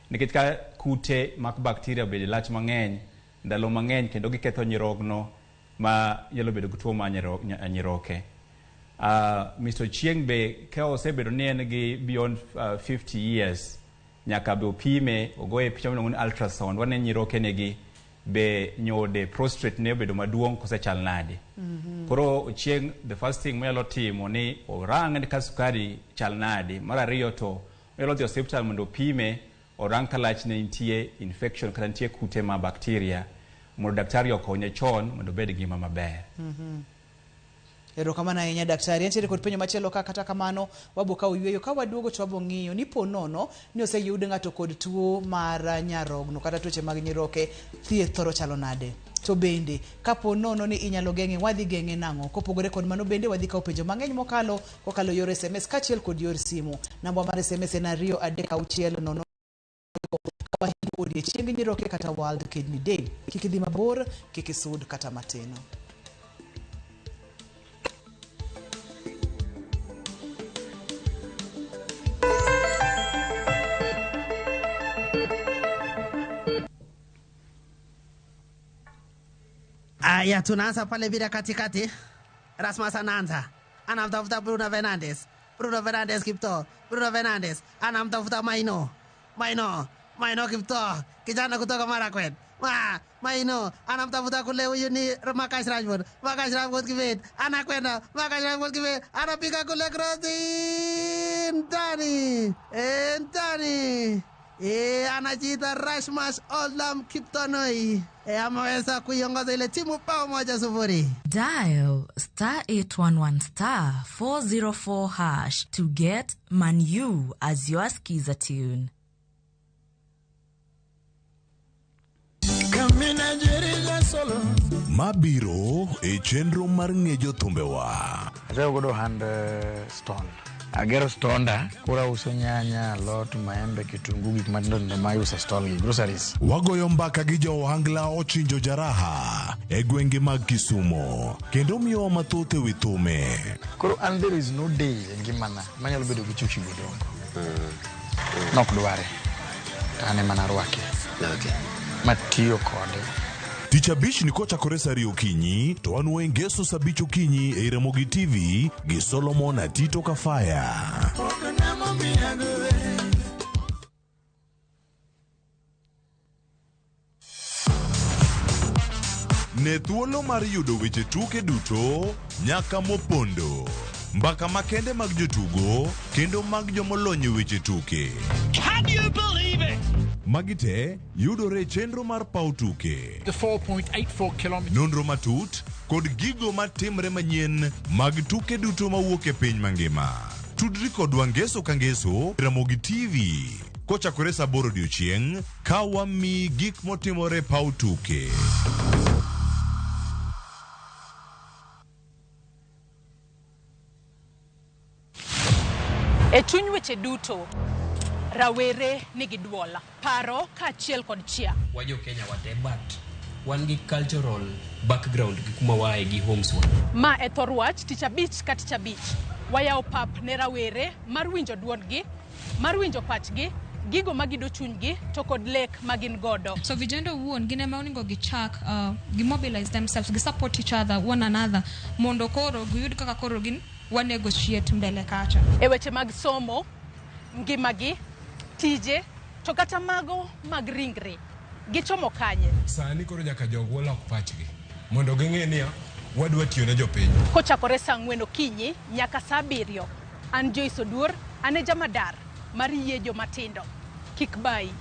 Nikech ka kute mag bacteria obedo e lach mang'eny, ndalo mang'eny kendo giketho nyirogno ma nyalo bedo gi tuo mar nyiroke. Mr. Ochieng be ka osebedo ni en gi beyond 50 years, nyaka be opime, ogoye picha miluongo ni ultrasound, wane nyiroke negi be nyode prostate ne obedo maduong' kose chal nade. Koro Ochieng, the first thing monyalo timo ni orang ni ka sukari chal nade. Mar ariyo to onyalo dhi osiptal mondo opime, orang ka lach ne nitie infection kata nitie kute ma bacteria mondo daktari okonye chon mondo obed gi ngima maber. Erokamano ahinya daktari. Antiere kod penjo machielo ka kata kamano wabo kawo yueyo ka waduogo to wabo ng'iyo ni po nono ni oseyud ng'ato kod tuo mar nyarogno kata tuoche mag nyiroke, thieth thoro chalo nade? To bende kapo nono ni inyalo geng'e, wadhi geng'e nang'o? Kopogore kod mano bende wadhi kawo penjo mang'eny mokalo kokalo yor SMS kaachiel kod yor simu. Namba mar SMS en 2 3 6 0 odiechieng nyiroke kata World Kidney Day. Kik idhi mabor, kik isud kata matin. Aya, tunaanza pale bila katikati. Rasmus anaanza, anamtafuta Bruno Fernandes. Bruno Fernandes Kipto, Bruno Fernandes anamtafuta Maino, Maino, Maino Kipto, kijana kutoka Marakwet. Maino anamtafuta kule, huyu ni Marcus Rashford. Marcus Rashford Kibet anakwenda, Marcus Rashford Kibet anapiga kule krosi ndani, ndani. Anajiita Rasmus Olam Kiptonoi. Ameweza kuiongoza ile timu bao 1-0. Dial star 811 star 404 hash to get Manu as your skiza tune. Mabiro e chenro mar ng'e jothumbewa. Achako godo hand stall. Agero stonda, koro auso nyanya, alot, maembe, kitungu, gik matindo tindo ma iuso e stall gi, groceries. Wagoyo mbaka gi jo ohangla Ochinjo Jaraha e gwenge mag Kisumo kendo miyowa mathoth e wi thume. Koro an there is no day e ngimana manyalo bedo gi chuchi godongo. Nok dware. To an ema narwake. Matiyo kode. Tich abich ni kochakore saa ariyo okinyi to wan Ngeso saa abich okinyi e Ramogi TV gi Solomon Atito Kafaya. Ne thuolo mar yudo weche tuke duto nyaka mopondo. Mbaka makende mag jotugo kendo mag jomolony e weche tuke. Can you believe it? Magi te yudore e chenro mar paw tuke. The 4.84 kilometers. Nonro matut kod gigo matimre manyien mag tuke duto mawuok e piny mangima. Tudri kodwa Ngeso ka Ngeso Ramogi TV kochakore saa 8 odiochieng' ka wamiyi gik motimore e paw tuke. E chuny weche duto, rawere nigi duol, paro kaachiel kod chia. Wajo Kenya wate, but wan gi cultural background gi kuma waaye gi homes wa. Ma e thor wach tich abich ka tich abich. Wayawo pap ne rawere mar winjo duondgi, mar winjo pachgi, gigo magido chunygi to kod lek ma gin godo. So vijana owuon gin ema onego gichak gi mobilize themselves, gi support each other, one another, mondo koro giyud kaka koro gin wa negotiate mbele kacha. E weche mag somo, ngimagi, tije, to kata mago mag ringre, gichomo kanye? Sani koro nyaka jogwa lok pachgi mondo ging'e niya wadwa tiyo ne jopiny. Kochakore saa 4 okinyi nyaka saa 7, an Joyce Oduor, an e jamadar mar yie jomatindo. Kik bayi.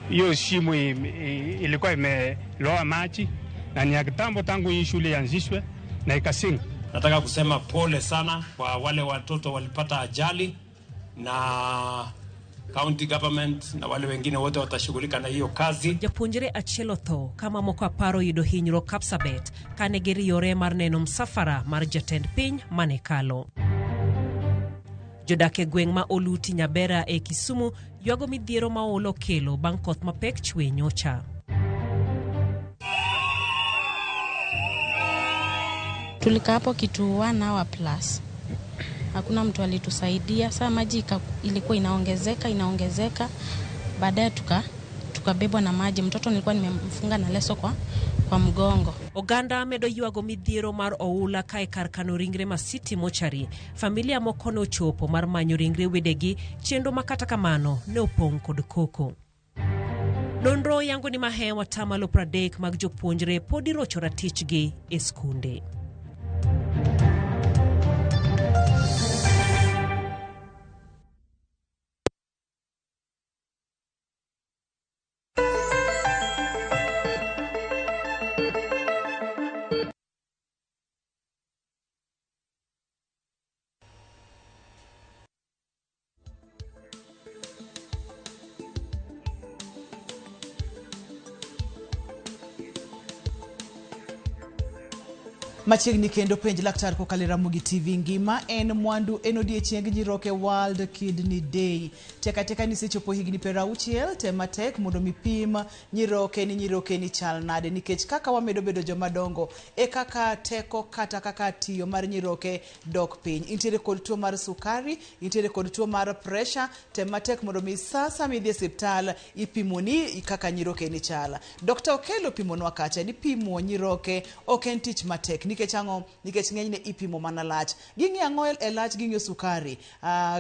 Hiyo shimo ilikuwa imeloa maji na ni ya kitambo tangu hii shule ianzishwe na ikasinga. Nataka kusema pole sana kwa wale watoto walipata ajali, na county government na wale wengine wote watashughulika na hiyo kazi. Japuonjre achiel otho ka mamoko apar oyudo hinyruok Kapsabet kane giriyore mar neno msafara mar jatend piny mane kalo. Jodak e gweng' ma Oluti Nyabera e Kisumu ywago midhiero ma oula okelo bang' koth mapek chwe nyocha. Tulikaa hapo kitu 1 hour plus, hakuna mtu alitusaidia. Saa maji ilikuwa inaongezeka inaongezeka, baadaye tukabebwa na maji. Mtoto nilikuwa nimemfunga na leso kwa mgongo. Oganda medo ywago midhiero mar oula ka e kar kano ringre ma City Mortuary. Familia moko ne ochopo mar manyo ringre wedegi, chenro ma kata kamano ne opong' kod koko. Nonro yango ni mahewa tamalo 30 mag jopuonjre pod irocho ratichgi e skunde. Machiegni kendo penj laktar kokalo e Ramogi TV ngima en mwandu en odiechieng nyiroke World Kidney Day. Tek ateka ni isechopo higni 60, tem matek mondo mipim nyiroke ni nyiroke ni chal nade, nikech kaka wamedo bedo joma dongo e kaka teko kata kaka tiyo mar nyiroke dok piny. Intiere kod tuo mar sukari, intiere kod tuo mar pressure, tem matek mondo mi sasa midhi e osiptal ipimoni kaka nyiroke ni chal. Dr. Okello pimonwa kacha ni pimo nyiroke ok en tich matek. Nikech ang'o? Nikech ng'enyne ipimo mana lach. Ging'iyo ang'o e lach? Ging'iyo sukari,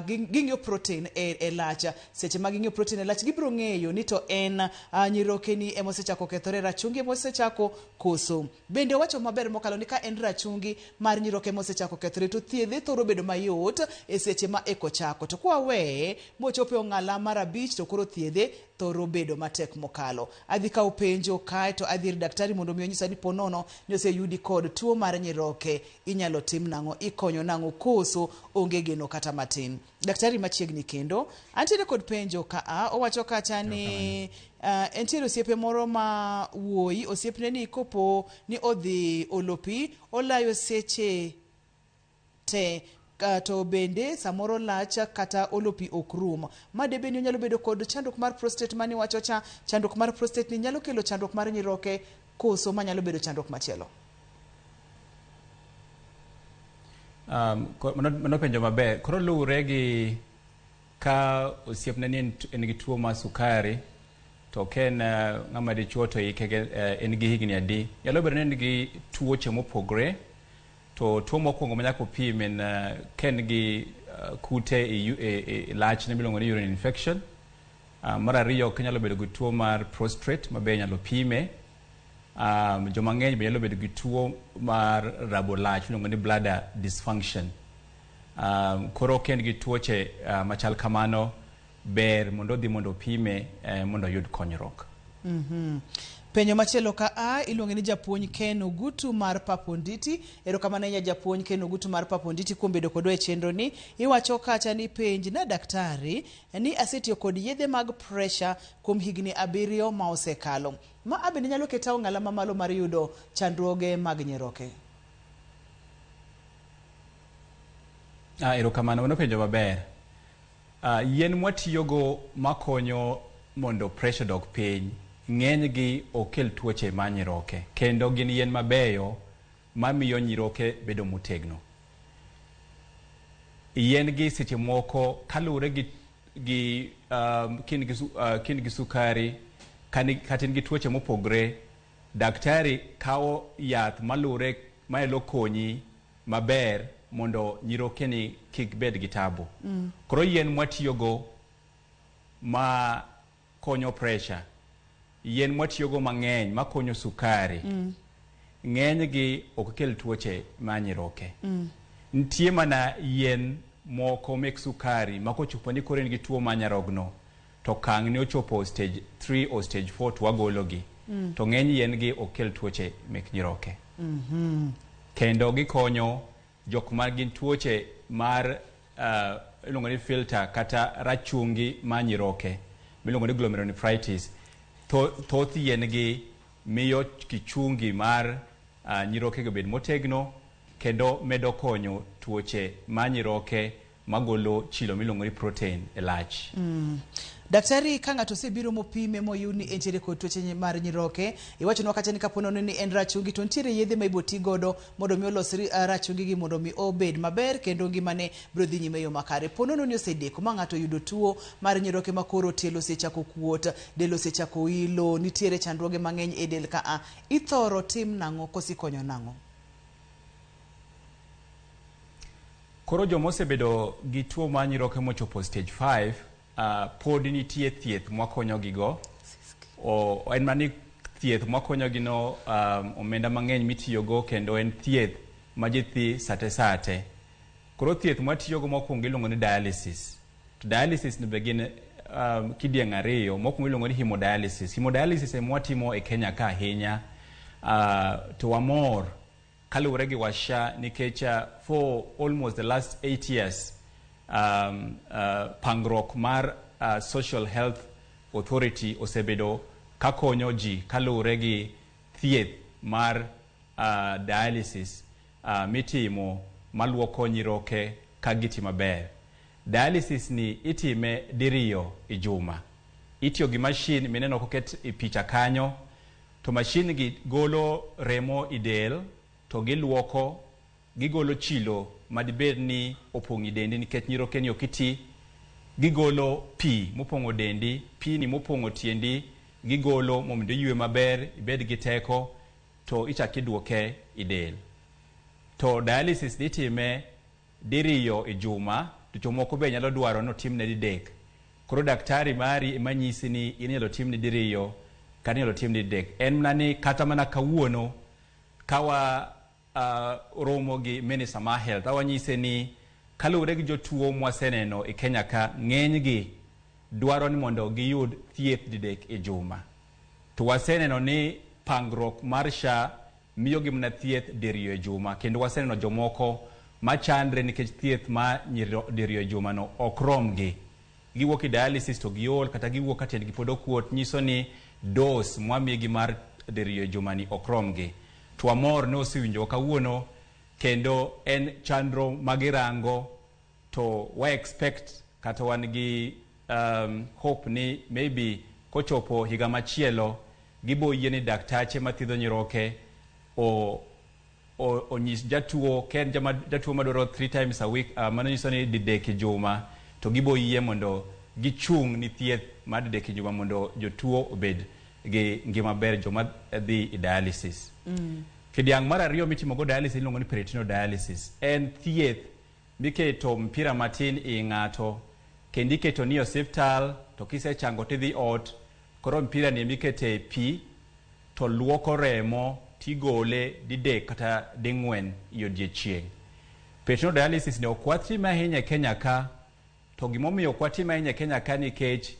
ging'iyo protein e lach. Seche ma ging'iyo protein e lach, gibiro ng'eyo ni to en nyiroke ni ema osechako kethore, rachungi ema osechako koso. Bende owacho maber mokalo ni ka en rachungi mar nyiroke ema osechako kethore to thiedhe thoro bedo mayot e seche ma eko chako. To kwa weye mochopo e ong'ala mar 5 to koro thiedhe thoro bedo matek mokalo. Adhi kawo penjo kae to adhi ir daktari mondo mi onyisa ni po nono ni oseyudi kod tuo mar nyiroke, inyalo tim nang'o, ikonyo nang'o, koso onge geno kata matin. Daktari machiegni kendo antiere kod penjo ka a owacho kacha ni entiere osiepe moro ma wuoyi, osiepne ni kopo ni odhi olo pi olayo seche te, to bende samoro lach kata olo pi ok rum. Ma debe ni onyalo bedo kod chandruok mar prostate mani wacho cha, chandruok mar prostate ni nyalo kelo chandruok mar nyiroke koso manyalo bedo chandruok machielo? Mano penjo maber. Koro luwre gi ka osiepne ni en gi tuo mar sukari to ka en ng'ama dichuo to hike en gi higni adi. Nyalo bedo ni en gi tuoche mopogre, to tuo mokwongo ma nyaka opim en ka en gi kute e lachne miluongo ni urine infection. Mar ariyo nyalo bedo gi tuo mar prostate ma be inyalo pime. Joma ng'eny be nyalo bedo gi tuo mar rabo lach miluongo ni bladder dysfunction. Koro ka en gi tuoche machal kamano, ber mondo odhi mondo opime mondo oyud konyruok. Penjo machielo ka a iluonge ni japuonj Ken Ogutu mar Paponditi. Erokamano ahinya japuonj Ken Ogutu mar Paponditi kuom bedo kodwa e chenro ni. Iwacho kacha ni penj na daktari ni asetiyo kod yedhe mag pressure kuom higni 7 ma osekalo. Ma abende nyalo keta ong'ala mamalo mar yudo chandruoge mag nyiroke. Erokamano, mano penjo maber. Yien mwatiyogo makonyo mondo pressure dog piny, ng'enygi ok kel tuoche mar nyiroke, kendo gin yien mabeyo mamiyo nyiroke bedo motegno. Yien gi seche moko kaluwore gi kin gi sukari kata in gi tuoche mopogre, daktari kawo yath maluwore manyalo konyi maber mondo nyirokeni kik bed gi tabu. Koro yien mwatiyogo ma konyo pressure, yien mwatiyogo mang'eny makonyo sukari, ng'enygi ok kel tuoche mar nyiroke. Nitie mana yien moko mek sukari ma kochopo ni koro in gi tuo mar nyarogno, to okang' ne ochopo stage 3 or stage 4 to wagologi. To ng'eny yien gi ok kel tuoche mek nyiroke. Kendo gikonyo jok ma gin tuoche mar iluongo ni filter kata rachungi mar nyiroke miluongo ni glomerulonephritis. Thoth yien gi miyo kichungi mar nyiroke go bed motegno kendo medo konyo tuoche mar nyiroke magolo chilo miluongo ni protein e lach. Daktari, ka ng'ato osebiro mopime moyud ni entiere kod tuoche mar nyiroke, iwachonwa kacha ni kapo nono ni en rachungi to nitiere yedhe ma ibo ti godo mondo mi olos rachungi gi mondo mi obed maber kendo ngimane biro dhi nyime e yo makare. Po nono ni osedeko ma ng'ato oyudo tuo mar nyiroke ma koro tielo osechako kuot, del osechako ilo, nitiere chandruoge mang'eny e del ka a, ithoro tim nang'o koso ikonyo nang'o? Koro joma osebedo gi tuo mar nyiroke mochopo stage 5, pod nitie thieth mwakonyogigo. En mana ni thieth mwakonyogi no omenda mang'eny mitiyogo kendo en thieth ma ji dhi sate sate. Koro thieth mwatiyogo mokwongo iluongo ni dialysis. To dialysis ni be gin kidieng' ariyo. Mokwongo iluongo ni hemodialysis. Hemodialysis ema watimo e Kenya ka ahinya. To wamor kaluwore gi wach SHA nikech for almost the last 8 years pangruok mar Social Health Authority osebedo kakonyo ji kaluwore gi thieth mar dialysis mitimo maluoko nyiroke ka giti maber. Dialysis ni itime diriyo e juma. Itiyo gi machine mineno koket e picha kanyo, to machine gi golo remo e del to giluoko, gigolo chilo madibed ni opong' e dendi nikech nyiroke ni ok iti, gigolo pi mopong'o dendi, pi ni mopong'o tiendi, gigolo mondo iywe maber, ibed gi teko, to ichak iduoke e del. To dialysis itime diriyo e juma, to jomoko be nyalo dwaro ni otimne didek. Koro daktari mari ema nyisi ni in inyalo timni diriyo kata inyalo timni didek. En mana ni kata mana kawuono kawa romo gi Minister mar Health, awanyise ni kaluwore gi jotuo mwaseneno e Kenya ka, ng'enygi dwaro ni mondo giyud thieth didek e juma. To waseneno ni pangruok mar SHA miyogi mana thieth diriyo e juma, kendo waseneno jomoko machandre nikech thieth ma diriyo e juma no ok romgi. Giwuok e dialysis to giol, kata giwuok ka tiendgi pod okuot, nyiso ni dose mwamigi mar diriyo e juma ni ok romgi. To wamor ni osewinjowa kawuono, kendo en chandro magirango, to wa expect kata wan gi hope ni maybe kochopo higa machielo gibo yie ni daktache mathiedho nyiroke onyis jatuo ka en jatuo madwaro 3 times a week, mano nyiso ni didek e juma, to gibo yie mondo gichung' ni thieth mar didek e juma mondo jotuo obed gi ngima maber, joma dhi e dialysis. Kidiang' mar ariyo mitimogo dialysis iluongo ni peritoneal dialysis. En thieth miketo mpira matin i ng'ato kendo iketo ni e osiptal, to kisechango tidhi ot, koro mpira ni emikete pi to luoko remo tigole didek kata ding'wen e odiechieng'. Peritoneal dialysis ni ok watime ahinya e Kenya ka, to gimomiyo ok watime ahinya e Kenya ka nikech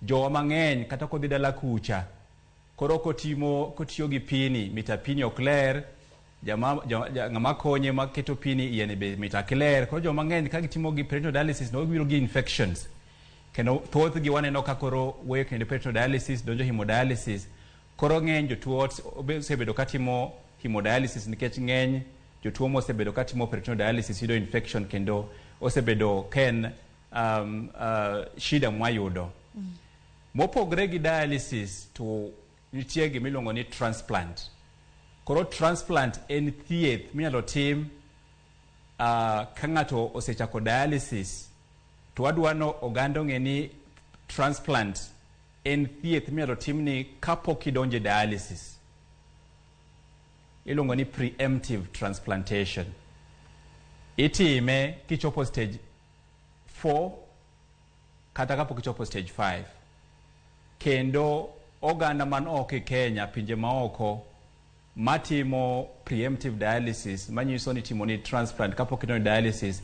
jowa mang'eny kata kodhi dala kucha, koro kotiyo gi pini, mita pini ok ler, ng'ama konye maketo pini iye ni be mita ok ler. Koro joma mang'eny ka gitimo gi peritoneal dialysis no gibiro gi infections. Kendo thothgi waneno ka koro weyo kendo peritoneal dialysis donjo hemodialysis. Koro ng'eny jotuo osebedo katimo hemodialysis nikech ng'eny jotuo mosebedo katimo peritoneal dialysis yudo infection kendo osebedo ka en shida mwayudo. Mopogre gi dialysis to nitie gima iluongo ni transplant. Koro transplant en thieth minyalo tim ka ng'ato osechako dialysis, to wadwa no oganda ong'e ni transplant en thieth minyalo timni kapok idonjo e dialysis. Iluongo ni preemptive transplantation. Itime kichopo stage 4 kata kapok ichopo stage 5. Kendo oganda man oko e Kenya, pinje maoko matimo preemptive dialysis, manyiso ni timo ni transplant kapok idonjo e dialysis,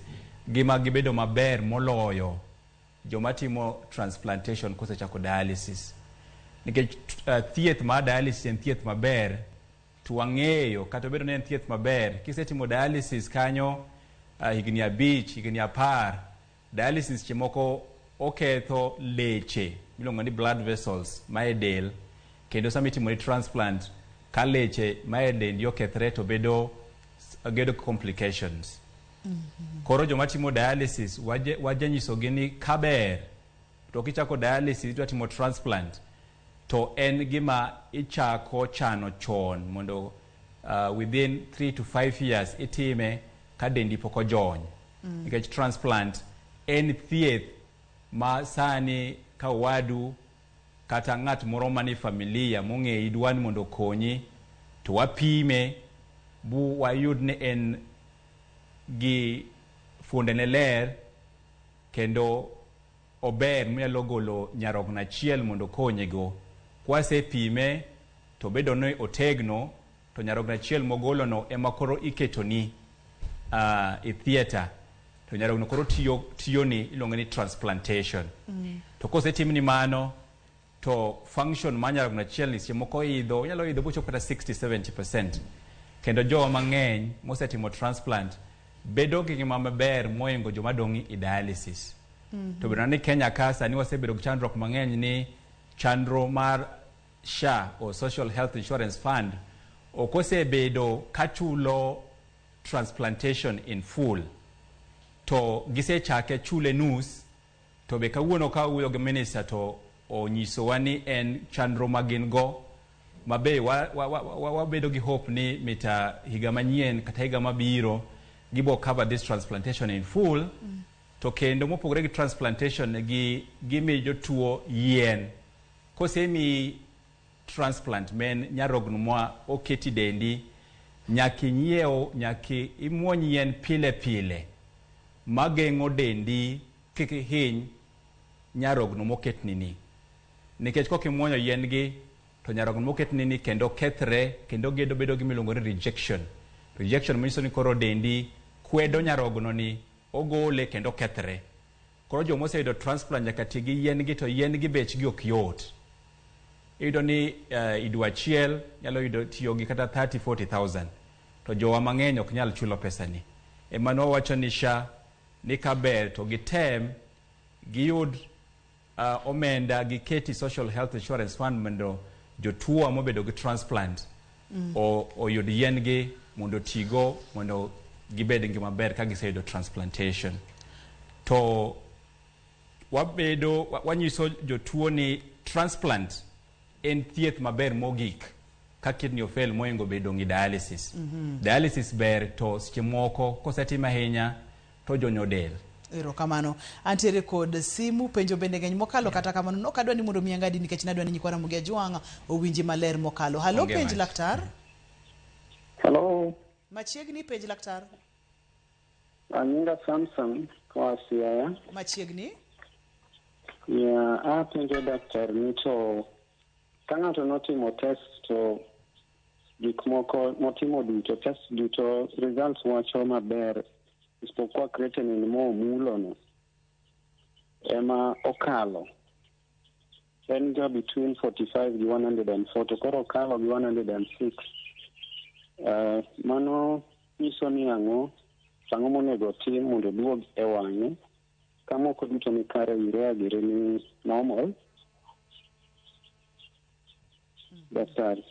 gima gibedo maber moloyo joma timo transplantation kosechako dialysis. Nikech thieth mar dialysis en thieth maber, to wang'eyo kata obedo ni en thieth maber, kisetimo dialysis kanyo higni 5, higni 10, dialysis seche moko oketho leche miluongo ni blood vessels ma e del, kendo sama itimo ni transplant ka leche ma e dendi okethre to bedo gedo complications. Koro joma timo dialysis wajanyisogi ni kaber to kichako dialysis idwa timo transplant to en gima ichako chano chon mondo within 3 to 5 years itime ka dendi pok ojony. Nikech transplant en thieth ma sani ka wadu kata ng'at moro mani familia mong'eyi dwa ni mondo okonyi to wapime bu wayud ni en gi fuondene ler kendo ober monyalo golo nyarogno achiel mondo okonyego. Kwasepime to bedo ni otegno to nyarogno achiel mogolono ema koro iketoni e theatre to nyarogno koro tiyoni iluongo ni transplantation. To kosetimni mano to function mar nyarogno achiel ni seche moko idho, onyalo idho bochop kata 60-70%. Kendo jowa mang'eny mosetimo transplant bedo gi ngima maber moingo joma dong' e dialysis. To bedo ni Kenya ka sani wasebedo gi chandruok mang'eny ni chandro mar SHA or Social Health Insurance Fund ok osebedo kachulo transplantation in full. To gisechake chule nus, to be kawuono ka wuoyo gi minister to onyisowa ni en chandro ma gin go mabe wabedo gi hope ni mita higa manyien kata higa mabiro gibo cover this transplantation in full. To kendo mopogore gi transplantation gi gimi jotuo yien. Kosemi transplant men nyarogno ma oketi dendi nyaka inyiew, nyaka imuony yien pile pile mageng'o dendi kik hiny nyarogno moketni ni. Nikech kokimuonyo yien gi to nyarogno moketni ni kendo kethre kendo gedo bedo gi miluongo ni rejection. Rejection manyiso ni koro dendi kwedo nyarogno ni ogole kendo kethre. Koro joma oseyudo transplant nyaka ti gi yien gi to yien gi bechgi ok yot. Iyudo ni idwe achiel nyalo yudo tiyo gi kata 30-40,000 to jowa mang'eny ok nyal chulo pesani. Ema wawacho ni SHA ni kaber to gitem giyud omenda giketi Social Health Insurance Fund mondo jotuo mobedo gi transplant oyud yien gi mondo tigo mondo gibed gi ngima maber ka giseyudo transplantation. To wabedo wanyiso jotuo ni transplant en thieth maber mogik ka kidney ofail moingo bedo gi dialysis. Dialysis ber to seche moko kosetim ahinya to jonyo del. Erokamano. Antiere kod simu, penjo bende ng'eny mokalo, kata kamano nok adwa ni mondo mi angadi nikech nadwa ni nyikwa Ramogi Ajwang' owinji maler mokalo. Halo, penj laktar. Hello. Machiegni, penj laktar. Anyinga Samson koa Siaya. Machiegni. Yeah, apenjo daktar ni to ka ng'ato notimo test to gik moko motimo duto, test duto results wacho maber isipokuwa creatinine momulo no ema okalo. En ga between 45 gi 104, koro okalo gi 106. Mano nyiso ni ang'o monego otim mondo oduog e wang'e ka moko duto ni kare, urea giri ni normal. Daktari.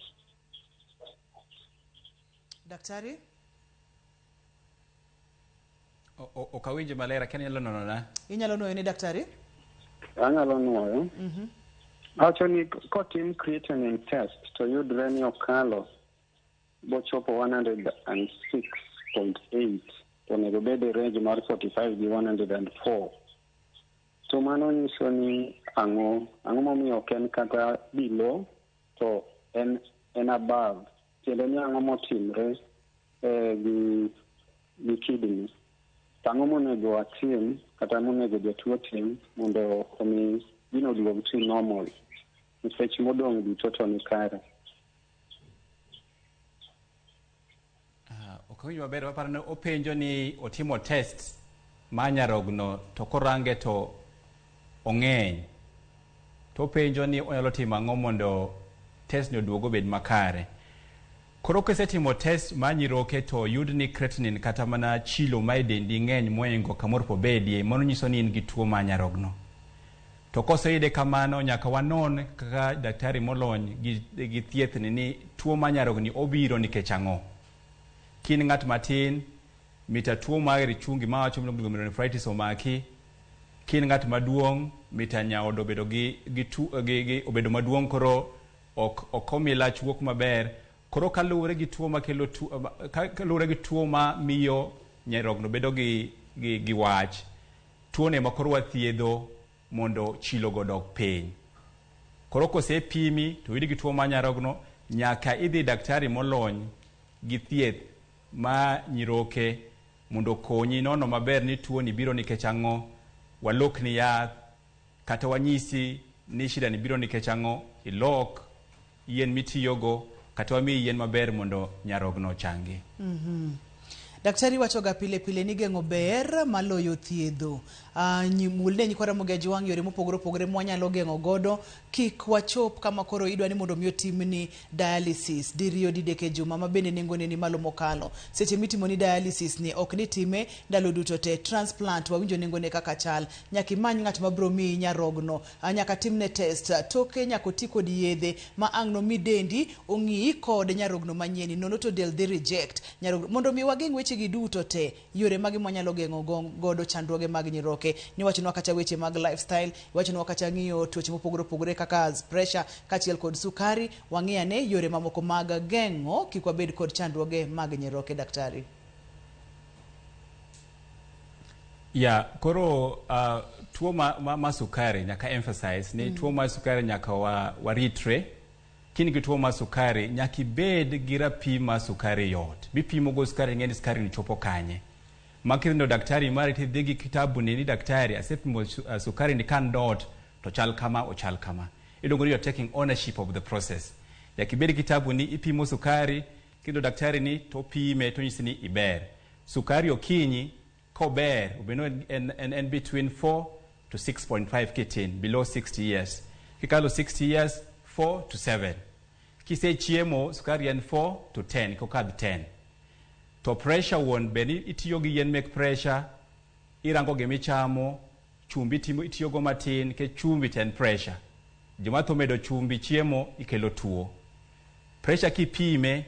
Daktari? Ok awinjo maler, akia ni inyalo nonona. Inyalo nuoyo ni daktari? Anyalo nuoyo. Awacho ni kotim creatinine test to yudre ni okalo bochopo 106.8 to onego bed e range mar 45 gi 104. To mano nyiso ni ang'o momiyo ok en kata below to en above. Tiende ni ang'o motimre gi kidney. Ang'o monego watim kata monego jatuo tim mondo omi gino oduog to normal nikech modong' duto to ni kare. Ok awinjo maber, waparo ni openjo ni otimo test mar nyarogno to korange to ong'eny. To penjo ni onyalo timo ang'o mondo test ni oduog obed makare. Koro kisetimo test mar nyiroke to yud ni creatinine kata mana chilo ma e dendi ng'eny moingo kamoro pobedie, mano nyiso ni in gi tuo mar nyarogno. To koseyude kamano, nyaka wanon kaka daktari molony gi thieth ni tuo mar nyarogni obiro nikech ang'o. Ka in ng'at matin, mita tuo mar richungi mawacho ni glomerulonephritis omaki. Ka in ng'at maduong', mita nyaodo obedo gi obedo maduong', koro ok omi lach wuok maber. Koro kaluwore gi tuo makelo tuo, kaluwore gi tuo ma miyo nyarogno bedo gi wach, tuo ni ema koro wathiedho mondo chilo go dog piny. Koro kosepimi to oyudi gi tuo mar nyarogno, nyaka idhi daktari molony gi thieth ma nyiroke mondo okonyi nono maber ni tuo ni biro nikech ang'o, walokni yath kata wanyisi ni shida ni biro nikech ang'o, ilok yien mitiyogo kata wamiyi yien maber mondo nyarogno ochangi. Daktari wacho ga pile pile ni geng'o ber maloyo thiedho. Mulne nyikwa Ramogi Ajwang' yore mopogore opogore mwanyalo geng'o godo kik wachop kama koro idwa ni mondo mi otimni dialysis diriyo didek e juma ma bende nengone ni malo mokalo. Seche mitimoni dialysis ni ok ni time ndalo duto te. Transplant wawinjo nengone kaka chal. Nyaka imany ng'at mabiro miyi nyarogno. Nyaka timne test. Toke nyaka oti kod yedhe ma ang' nomi dendi ong'i kod nyarogno manyien. Nono to del dhi reject. Nyarogno. Mondo mi wageng' weche gi duto te, yore mage mwanyalo geng'o godo chandruoge mag nyiroke? Niwachonwa kata weche mag lifestyle, iwachonwa kata ng'iyo tuoche mopogore opogore kaka pressure kaachiel kod sukari. Wang'i ane yore mamoko mag geng'o kik wabed kod chandruoge mag nyiroke, daktari. Ya, koro tuo ma sukari nyaka emphasize ni tuo mar sukari nyaka waritre. Kin gi tuo mar sukari, nyaka ibed gi rapim mar sukari yot. Mipimo go sukari, ing'e ni sukari ni chopo kanye. Ma kidhi daktari mari tidhi gi kitabu ni daktari asepimo sukari ni kan dot to chal kama, ochal kama. Iluongo ni you're taking ownership of the process. Nyaka ibed gi kitabu ni ipimo sukari, kidhi daktari ni to pime to nyisi ni iber. Sukari okinyi kober, obedo en between 4 to 6.5 kitin, below 60 years. Kikalo 60 years, 4 to 7. Kisechiemo, sukari en 4 to 10, kokadh 10. To pressure wuon be ni itiyo gi yien mek pressure, irango gimichamo, chumbi itiyogo matin, nikech chumbi to en pressure. Joma tho medo chumbi chiemo ikelo tuo. Pressure kipime,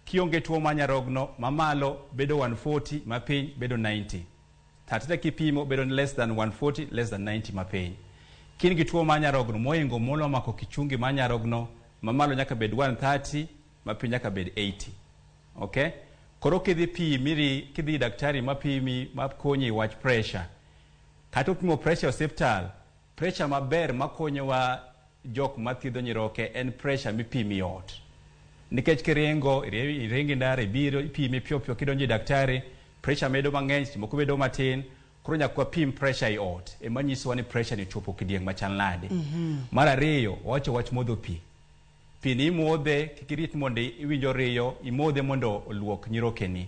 kionge tuo mar nyarogno, mamalo bedo 140, mapiny bedo 90. Tatete kipimo bedo less than 140, less than 90 mapiny. Kin gi tuo mar nyarogno moingo molo mako kichungi mar nyarogno, mamalo nyaka bed 130, mapiny nyaka bed 80. Okay? Koro kidhi pimiri, kidhi daktari mapimi, makonyi wach pressure. Kata opimo pressure e osiptal, pressure maber makonyowa jok mathiedho nyiroke en pressure mipimi ot. Nikech kiringo, iringo ndara, ibiro, ipime piyo piyo kidonjo e daktari, pressure medo mang'eny, seche moko bedo matin. Koro nyaka wapim pressure e ot, ema nyisowa ni pressure ni ochopo kidieng' machal nade. Mar ariyo, wawacho wach modho pi. Pi ni imodhe, kik irit mondo iwinjo riyo, imodhe mondo oluok nyirokeni.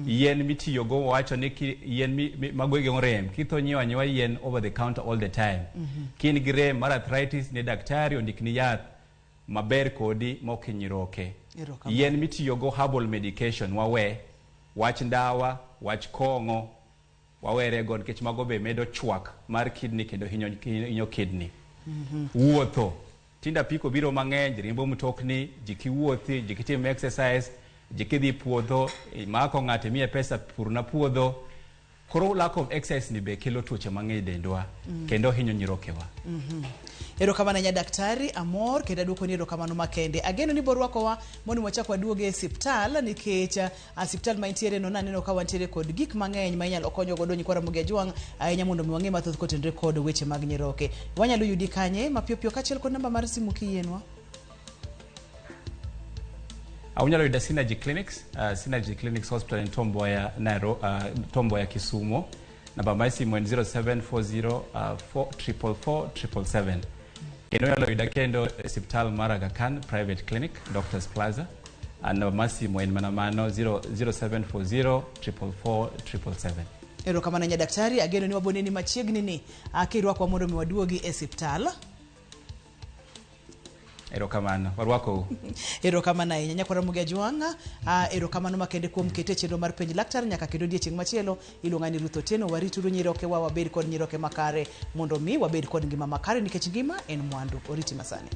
Yien mitiyogo wawacho ni yien mago geng'o rem, kitho nyiewo anyiewa yien over the counter all the time. Ka in gi rem mar arthritis, ne daktari ondikni yath maber kodi mok hiny nyiroke. Erokamano. Yien mitiyogo herbal medication wawe, wach ndawa, wach kong'o, wawerego nikech mago be medo chwak mar kidney kendo hinyo kidney. Wuotho. Tinde apiko biro mang'eny, ji riembo mtokni, ji kiwuothi, ji kitim exercise, ji kidhi puodho, imako ng'ato imiye pesa purna puodho. Koro lack of exercise ni be kelo tuoche mang'eny e dendwa kendo hinyo nyirokewa. Erokamano ahinya daktari, amor kendo aduokoni erokamano makende. Ageno ni borwakowa mondo wachak waduoge e siptal nikech siptal ma intiere no naneno ka wantiere kod gik mang'eny ma inyalo konyo godo nyikwa Ramogi Ajwang' ahinya mondo mi wang'e mathoth kotenore kod weche mag nyiroke. Wanyalo yudi kanye mapiyo piyo kaachiel kod namba mar simu kiyienwa? Unyalo yuda Synergy Clinics, Synergy Clinics Hospital in Tom Mboya, Tom Mboya, Kisumu. Namba mar simu en 0740 444 777. Kendo unyalo yuda kendo e siptal mar Aga Khan Private Clinic, Doctors Plaza. Namba mar simu en mana mano 0740 444 777. Erokamano ahinya daktari, ageno ni waboneni machiegni ni kirwakwa mondo mi waduogi e siptal. Erokamano, warwakou. Erokamano ahinya nyakwara Ramogi Ajwang', erokamano makende kuom kete e chenro mar penj laktar nyaka kendo odiechieng' machielo. Iluonga ni Ruth Otieno, warituru nyirokewa wabed kod nyiroke makare mondo mi wabed kod ngima makare nikech ngima en mwandu. Oriti masani.